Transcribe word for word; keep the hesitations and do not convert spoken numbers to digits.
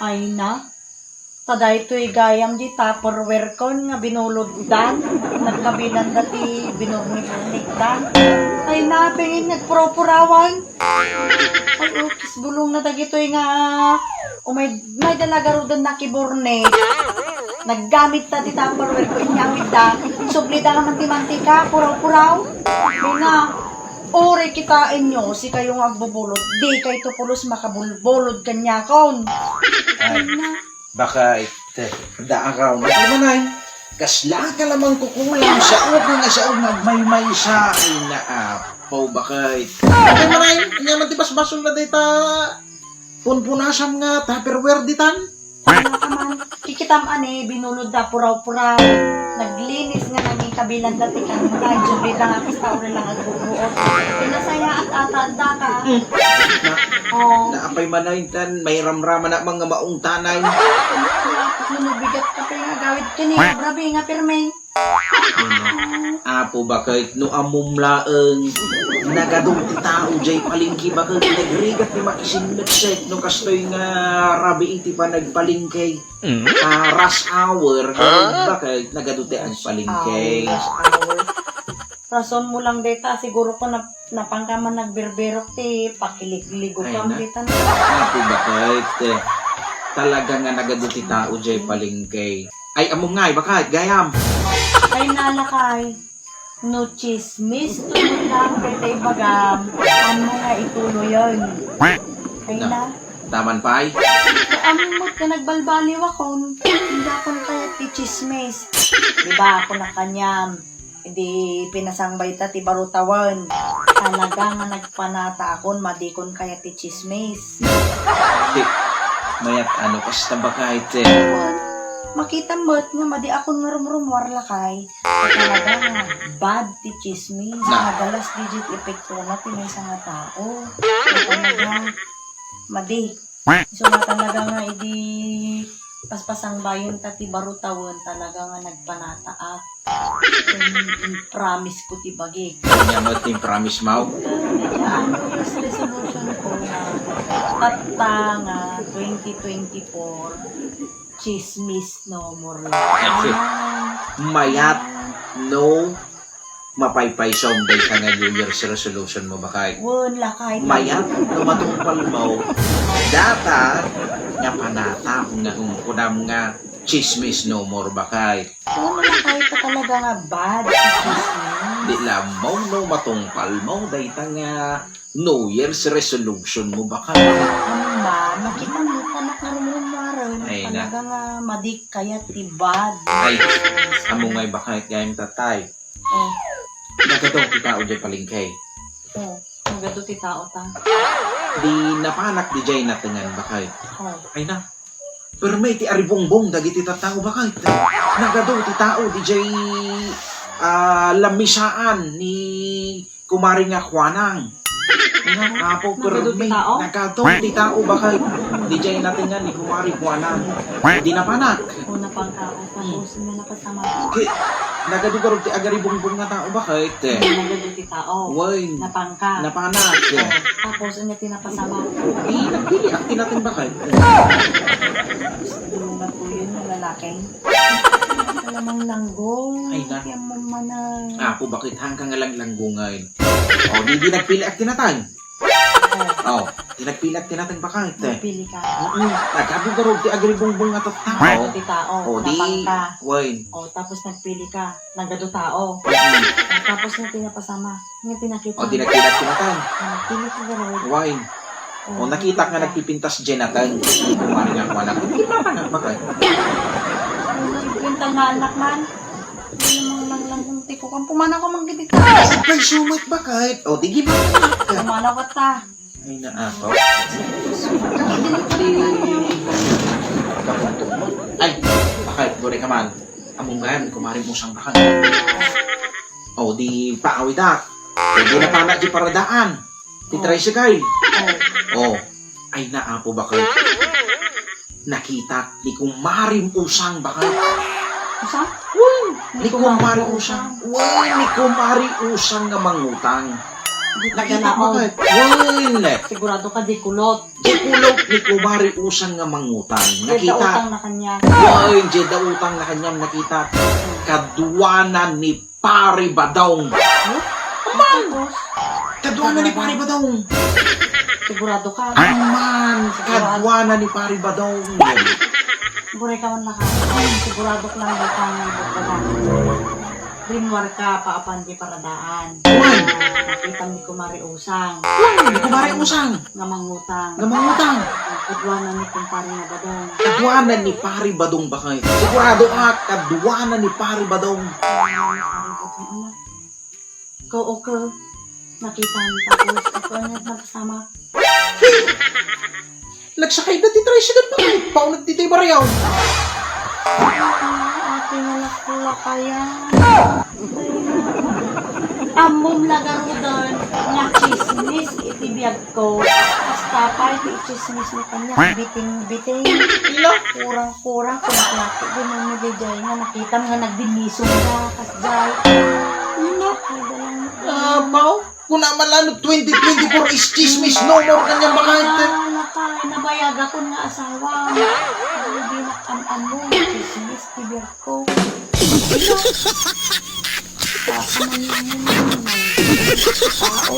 Ay na, ta daytoy gayam di Tupperware kon nga binuloddan. Nagkabilanda ti binurnik-burnikdan. Ay na, pengin nagpuraw-purawan. Ay, ukis bulong na dagitoy nga umay, may da nagarudan nakiburnik. Naggamit ta ti Tupperware ko, inyawid da. Subli da nga manti-mantika, puraw-puraw. Ay na, uray kitaenyo, sikayo nga agbubulod, di kayto pulos makabulbulod kaniakon. Ay, baka it, da araw na manay. Kasla ka lamang kukulang sa ubo nga sa ugmagmaymaysa. Ay, naapaw, baka it. Ay, manay, anya man ti basbasol na dayta punpunasam nga Tupperware ditan? Ano ka man? Kikitam ani, binulod da puraw-puraw. Naglinis nga naging kabilanda ti kanunay. Jubli da nga kasta uri lang agbubuot. Pinasayaat ata, da ka. Mm. Na, Oh. Naapay man na intan, may ramrama na mga maungtanay. Ano, bigat ka pa yung agawid ka ni. Grabe nga, pirmeng. Apo, bakit no ammom laeng, nagadu ti tao jay palengke, bakit nagrigat ti makisinneksek no kastoy nga rabii ti panagpalengke. Mm. Ah, rush hour, bakit nagadu ti agpalengke. Rush hour, rush hour. Rason mo lang deta, siguro ko nap-, napangka man nagbirbirok ti pakiligligokam deta. Apo, bakit, eh, talaga nga nagadu ti tao jay palengke. Ay, ammom ngay, bakit, gayam? Ay, nalakay. No chismis, tulong lang, deta ibagam. Ano nga ituloyan? Ay na. Taman pay? Ammom met nga nagbalbaliw akon. Hindi akon kayat ti chismis. Di ba ako nakanyam? Idi pinasangbay ta ti baro tawen. Talaga nga nagpanata akon, madikon kayat ti chismis. Di, mayat ano, kasta bakay ti. Makita met nga madi akon nga rumrumuar lakay. Talaga nga bad ti chismis. Na. Nagalas digit epektona ti maysa nga tao. Talaga, madi. So, nga talaga nga idi paspasangbayen ta ti baro tawen, talaga nga nagpanataak. Im-, impromise ko ti bagik. Ania met ti impromise mo? Ania, ano, first resolution ko nga tatta nga twenty twenty-four, chismis no more. That's it. Mayat, no, mapaypaysom dayta nga New Year's resolution mo, bakay? Wen, lakay. Mayat no matungpal mo, data nga panata nga kunam nga chismis no more, bakay? Wen, lakay, ta talaga nga bad ti chismis. Di lamang no matungpal mo dayta nga New Year's resolution mo, bakay? Ano man, makita mo, anak nga rumurumaren. Ay, na. Talaga nga madik kayat ti bad. Ay, amo ngay, bakay, gayam tatay. Oh. Nagadu ti tao jay palengke. Oh, nagadu ti tao ta. Di napanak dijay natengan, bakay. Oh. Ay na. Permi ti aribungbong dagiti tattao, bakay. Nagadu ti tao dijay, ah, lamisaan ni Kumari nga Juanang. Apo, nagadu ti tao? Nagadu ti tao, bakay. Dijay natengan ni Kumari Juanang. Di napanak. O, napangka. Tapos, may napasama. Ki-, nagadu garud ti agaribungbong nga tao, bakit? Nagadu ti tao. Wen. Napangka. Napanak. O, tapos, ano ti napasama? Di, nagpili ak ti natin, bakit? Gusto mo ba po yun, yung lalaki? Alamang langgong. Ay, na. Kaya mo manang. Apo, bakit hangka nga lang langgong ngay? O, di, di nagpili ak ti natin. Oh, ti nagpili ak ti natin, bakit? Nagpili ka. Mm-mm. Nagadu garud ti agaribungbong nga tattao. Nagadu ti tao. Oh, di, napangka. Wen. Oh, tapos nagpili ka. Nagadu tao. Mm-mm. Oh, tapos nga pinapasama. Nga pinakita. Oh, di nagpili ak ti natin. Ah, nagpili ka garud. Wen. Oh, oh, nakita nga nagpipintas Jonathan. Kumari nga kuwan ako. Di ba ka nagpakay? Ang nagpintas nga anak man. Ano mang langlang kung tiko kang pumanaw ka mang gidi ka. Ay, sumat bakit? O, di gimana ka. Pumanaw ka ta. Ay, naapaw. Di, kapunto mo. Ay, bakit? Bore ka man. Among gayam, kumaring usang bakit? O, di paawidak. O, di napana di paradaan. Ti tricycle. Oh. Oh. Ay, naapo, bakit? Nakitak ni Kumaring Usang, bakit? Usang? Wen, ni Kumaring Usang. Wen, ni Kumaring Usang nga mangutang. Nakita mo ka? Wen. Sigurado ka, di kulot. Di kulot ni Kumari Usang nga mangutang. Nakita. Utang na kanya. Wen, diay da utang na kanya, nakita. Kaduana ni Pari Badong. Huh? Aman! Tapos? Kaduana ni Pari Badong. Sigurado ka? Aman! Kaduana ni Pari Badong. Buray ka man naka-, sigurado ka lang ba kang magbaga? Rinwar ka, paapan di paradaan. Aman! Nakita ni Kumari Usang. Aman! Ni Kumari Usang. Nga mangutang. Nga mangutang. Kaduanan ni kumpare nga Badong. Kaduanan ni Pari Badong bakay. Sigurado ka, kaduanan ni Pari Badong. Kaduanan ni Pari Badong, anak. Ko, okay. Nakita mo tapos. Ito ang nagpasama. Nagsakay na ti tricycle bakay. Paunat ti tayo barayaw. Ate, malakula kaya. Ammom nagarudan nga chismis iti biag ko. Basta pay ti ichismis mo kaniak, biting-biting. Ila? Kurang-kurang, kung naklati, di mo mabigay nga nakitam nga nagbinisong ka, kasjay. Ila? Abaw, kuna man lang no twenty twenty-four is chismis no more kaniak bakay. Ah, naka-, nabayagakon nga asawa. Ay, di nak-am-am mo, chismis, ti biag ko. Ila? Papa man lang yun, tao.